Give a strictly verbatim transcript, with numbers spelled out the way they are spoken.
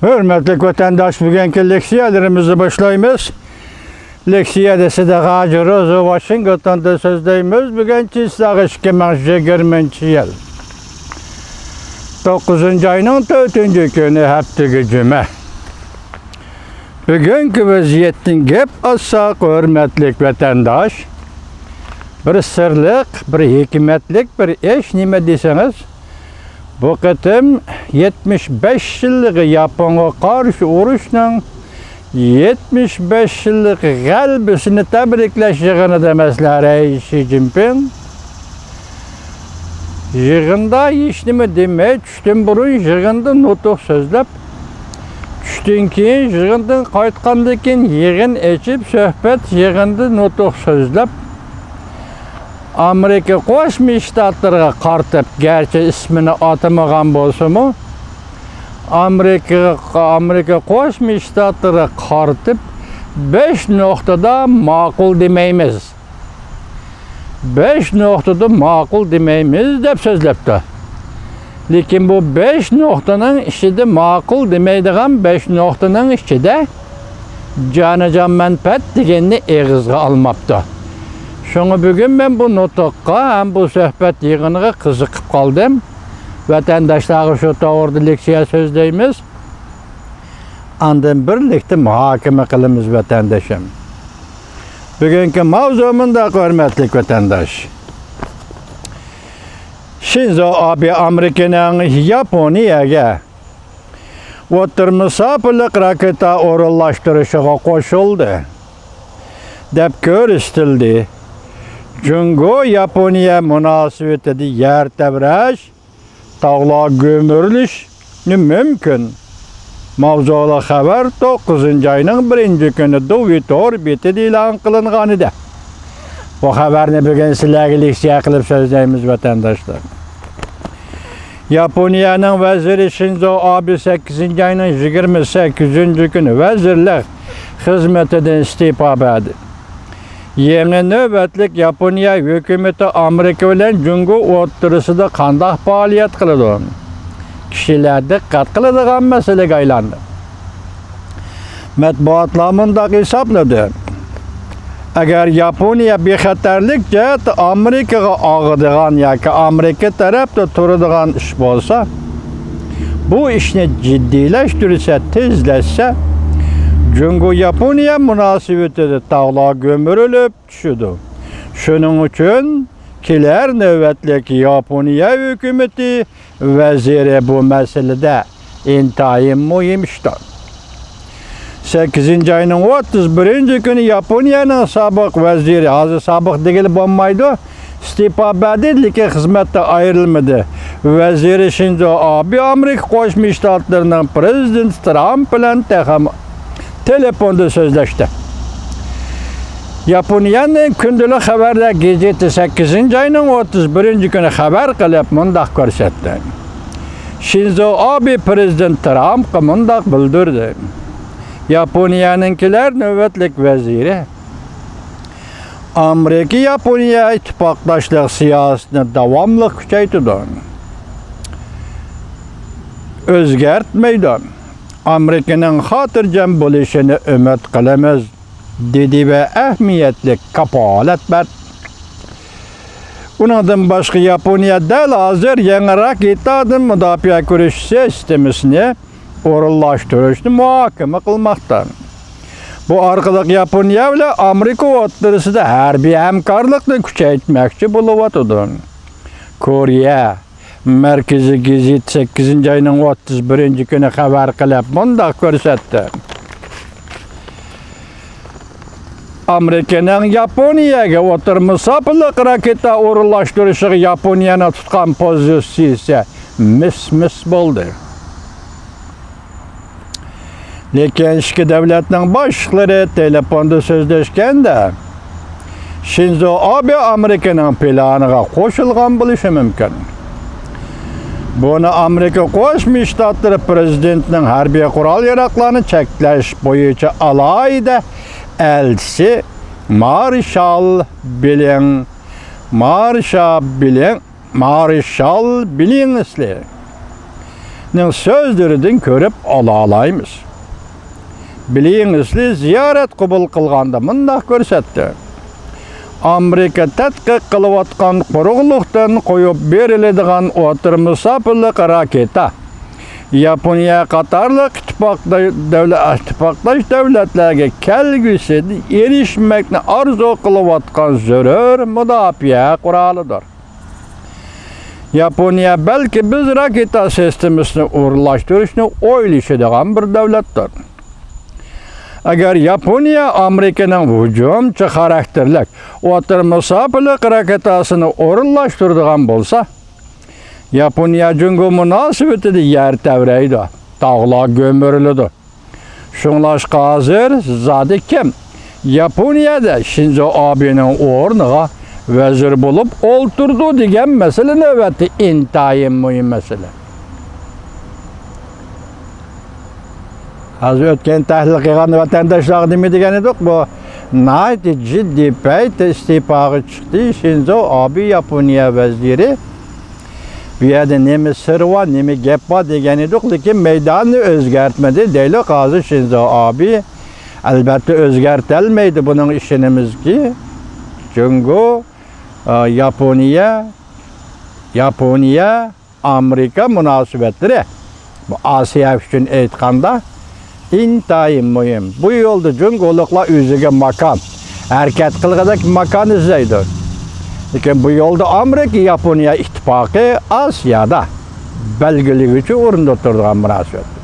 ھۆرمەتلىك ۋەتەنداش، بۈگۈنكى لېكسىيەلىرىمىزنى باشلايمىز. لېكسىيەدە سىدىق ھاجى روزى، ۋاشىنگتوندىن سۆزلەيمىز. بۈگۈن چىسلاغ ئىككى مىڭ يىگىرمىنچى يىل توققۇزىنچى ئاينىڭ تۆتىنچى كۈنى، ھەپتىگە جۈمە. بۈگۈنكى ۋەزىيەتتىن گەپ ئاچساق، ھۆرمەتلىك ۋەتەنداش، بىر سىرلىق، بىر ھېكمەتلىك بىر ئىش نېمە دېسىڭىز، بۇ قېتىم يەتمىش بەش يىللىقى ياپونغا قارشى ئۇرۇشنىڭ يەتمىش بەش يىللىق غەلىبىسىنى تەبرىكلەش يىغىنىدا، مەسىلەن، رەئىس شى جىنپىڭ يىغىندا ھېچنېمە دېمەي، چۈشتىن بۇرۇن يىغىندا نۇتۇق سۆزلەپ، چۈشتىن كېيىن يىغىندىن قايتقاندىن كېيىن يىغىن ئېچىپ، سۆھبەت يىغىندا نۇتۇق سۆزلەپ، ئامېرىكا قوشما شتاتلىرىغا قارىتىپ، گەرچە ئىسمىنى ئاتىمىغان بولسىمۇ، ئامېرىكا، ئامېرىكا قوشما شتاتلىرىغا قارىتىپ، بەش نۇقتىدا ماقۇل دېمەيمىز. بەش نۇقتىدا ماقۇل دېمەيمىز دەپ سۆزلەپتۇ. لېكىن بۇ بەش نۇقتىنىڭ ئىچىدە، ماقۇل دېمەيدىغان بەش نۇقتىنىڭ ئىچىدە جانىجان مەنپەئەت دېگەننى ئېغىزغا ئالماپتۇ. شۇڭا بۈگۈن مەن بۇ نۇتۇققا ھەم بۇ سۆھبەت يىغىنىغا قىزىقىپ قالدىم. ۋەتەنداشلارغا شۇ توغرىدا لېكسىيە سۆزلەيمىز. ئاندىن بىرلىكتە مۇھاكىمە قىلىمىز، ۋەتەندىشىم. بۈگۈنكى ماۋزۇ مۇنداق، ھۆرمەتلىك ۋەتەنداش. شىنزو ئابې ئامېرىكىنىڭ ياپونىيەگە ئوتتۇرا مۇساپىلىق راكېتا ئورۇنلاشتۇرۇشىغا قوشۇلدى، دەپ كۆرسىتىلدى. جۇڭگو ياپونىيە مۇناسىۋىتىدە يەر تەۋرەش، تاغلار گۈمۈرۈلۈشى مۇمكىن ماۋزۇلۇق خەۋەر توققۇزىنچى ئاينىڭ بىرىنچى كۈنى دۇۋى تور بېتىدە ئېلان قىلىنغانىدى. بۇ خەۋەرنى بۈگۈن سىلەرگە لېكسىيە قىلىپ سۆزلەيمىز، ۋەتەنداشلار. ياپونىيەنىڭ ۋەزىرى شىنزو ئابې سەككىزىنچى ئاينىڭ يىگىرمە سەككىزىنچى كۈنى ۋەزىرلىك خىزمىتىدىن ئىستېپا بەردى. يېڭى نۆۋەتلىك ياپونىيە ھۆكۈمىتى ئامېرىكا بىلەن جۇڭگو ئوتتۇرىسىدا قانداق پائالىيەت قىلىدۇ؟ كىشىلەر دىققەت قىلىدىغان مەسىلىگە ئايلاندى. مەتبۇئاتلار مۇنداق ھېسابلىدى: ئەگەر ياپونىيە بىخەتەرلىك جەھەتتە ئامېرىكىغا ئاغىدىغان ياكى ئامېرىكا تەرەپتە تۇرىدىغان ئىش بولسا، بۇ ئىشنى جىددىيلەشتۈرسە، تېزلەتسە، جۇڭگو ياپونىيە مۇناسىۋىتىدە تاغلار گۈمۈرۈلۈپ چۈشىدۇ. شۇنىڭ ئۈچۈن كېلەر نۆۋەتلىك ياپونىيە ھۆكۈمىتى ۋەزىرى بۇ مەسىلىدە ئىنتايىن مۇھىم ئىشتۇر. سەككىزىنچى ئاينىڭ ئوتتۇز بىرىنچى كۈنى ياپونىيەنىڭ سابىق ۋەزىرى، ھازىر سابىق دېگىلى بولمايدۇ، ئىستېپا بەردى، لېكىن خىزمەتتىن ئايرىلمىدى، ۋەزىرى شىنزو ئابې ئامېرىكا قوشما شتاتلىرىنىڭ پىرېزىدېنتى ترامپ بىلەن تېخىمۇ تېلېفوندا سۆزلەشتى. ياپونىيەنىڭ كۈندىلىك خەۋەرلەر گېزىتى سەككىزىنچى ئاينىڭ ئوتتۇز بىرىنچى كۈنى خەۋەر قىلىپ، مۇنداق كۆرسەتتى: شىنزو ئابې پىرېزىدېنت ترامپقا مۇنداق بىلدۈردى: ياپونىيەنىڭ كېلەر نۆۋەتلىك ۋەزىرى ئامېرىكا ياپونىيە ئىتتىپاقداشلىق سىياسىتىنى داۋاملىق كۈچەيتىدۇ، ئۆزگەرتمەيدۇ. ئامېرىكىنىڭ خاتىرجەم بولۇشىنى ئۈمىد قىلىمىز، دېدى ۋە ئەھمىيەتلىك كاپالەت بەردى. ئۇنىڭدىن باشقا، ياپونىيە دەل ھازىر يېڭى راكېتادىن مۇداپىئە كۆرۈش سىستېمىسىنى ئورۇنلاشتۇرۇشنى مۇھاكىمە قىلماقتا. بۇ ئارقىلىق ياپونىيە بىلەن ئامېرىكا ئوتتۇرىسىدا ھەربىي ھەمكارلىقنى كۈچەيتمەكچى بولۇۋاتىدۇ. كورېيە مەركىزىي گېزىت سەككىزىنچى ئاينىڭ ئوتتۇز بىرىنچى كۈنى خەۋەر قىلىپ، مۇنداق كۆرسەتتى: ئامېرىكىنىڭ ياپونىيەگە ئوتتۇرا مۇساپىلىق راكېتا ئورۇنلاشتۇرۇشىغا ياپونىيەنىڭ تۇتقان پوزىتسىيىسى مىس-مىس بولدى. لېكىن ئىككى دۆلەتنىڭ باشلىقلىرى تېلېفوندا سۆزلەشكەندە، شىنزو ئابې ئامېرىكىنىڭ پىلانىغا قوشۇلغان بولۇشى مۇمكىن. بۇنى ئامېرىكا قوشما شتاتلىرى پىرېزىدېنتىنىڭ ھەربىي قورال-ياراغلارنى چەكلەش بويىچە ئالاھىدە ئەلچىسى مارشال بىلىڭ، مارشال بىلىڭ، مارشال بىلىنگسلى سۆزلىرىدىن كۆرۈپ ئالالايمىز. بىللىڭسلى زىيارەت قوبۇل قىلغاندا مۇنداق كۆرسەتتى: ئامېرىكا تەتقىق قىلىۋاتقان قۇرۇقلۇقتىن قويۇپ بېرىلىدىغان ئوتتۇرا مۇساپىلىق راكېتا ياپونىيە قاتارلىق ئىتتىپاقدا-، دەۋلە-، ئىتتىپاقداش دۆلەتلەرگە كەلگۈسىدە ئېرىشمەكنى ئارزۇ قىلىۋاتقان زۆرۈر مۇداپىئە قورالىدۇر. ياپونىيە بەلكى بىز راكېتا سىستېمىسىنى ئورۇنلاشتۇرۇشنى ئويلىشىدىغان بىر دۆلەتتۇر. ئەگەر ياپونىيە ئامېرىكىنىڭ ھۇجۇمچى خاراكتېرلىك ئوتتۇرا مۇساپىلىق راكېتاسىنى ئورۇنلاشتۇرىدىغان بولسا، ياپونىيە جۇڭگو مۇناسىۋىتىدە يەر تەۋرەيدۇ، تاغلار گۈمۈرۈلىدۇ. شۇڭلاشقا ھازىر زادى كىم ياپونىيەدە شىنزو ئابېنىڭ ئورنىغا ۋەزىر بولۇپ ئولتۇرىدۇ دېگەن مەسىلە نۆۋەتتە ئىنتايىن مۇھىم مەسىلە. ھازىر ئۆتكەن تەھلىل قىلغان ۋەتەنداشلارغا نېمە دېگەن ئىدۇق؟ بۇ ناھايىتى جىددىي پەيتتە ئىستېپاغا چىقتى شىنزو ئابې ياپونىيە ۋەزىرى. بۇ يەردە نېمە سىر بار، نېمە گەپ بار دېگەن ئىدۇق، لېكىن مەيداننى ئۆزگەرتمىدى دەيلۇق ھازىر شىنزو ئابې. ئەلبەتتە ئۆزگەرتەلمەيدۇ، بۇنىڭغا ئىشىنىمىزكى، جۇڭگو، ئا، ياپونىيە، ياپونىيە، ئامېرىكا مۇناسىۋەتلىرى، بۇ ئاسىيا ئۈچۈن ئېيتقاندا، ئىنتايىن مۇھىم. بۇ يولدا جۇڭگولۇقلار ئۆزىگە ماكان، ھەرىكەت قىلغۇدەك ماكان ئىزدەيدۇ. لېكىن بۇ يولدا ئامېرىكا، ياپونىيە ئىتتىپاقى ئاسىيادا بەلگىلىگۈچى ئورۇندا تۇرىدىغان مۇناسىۋەت.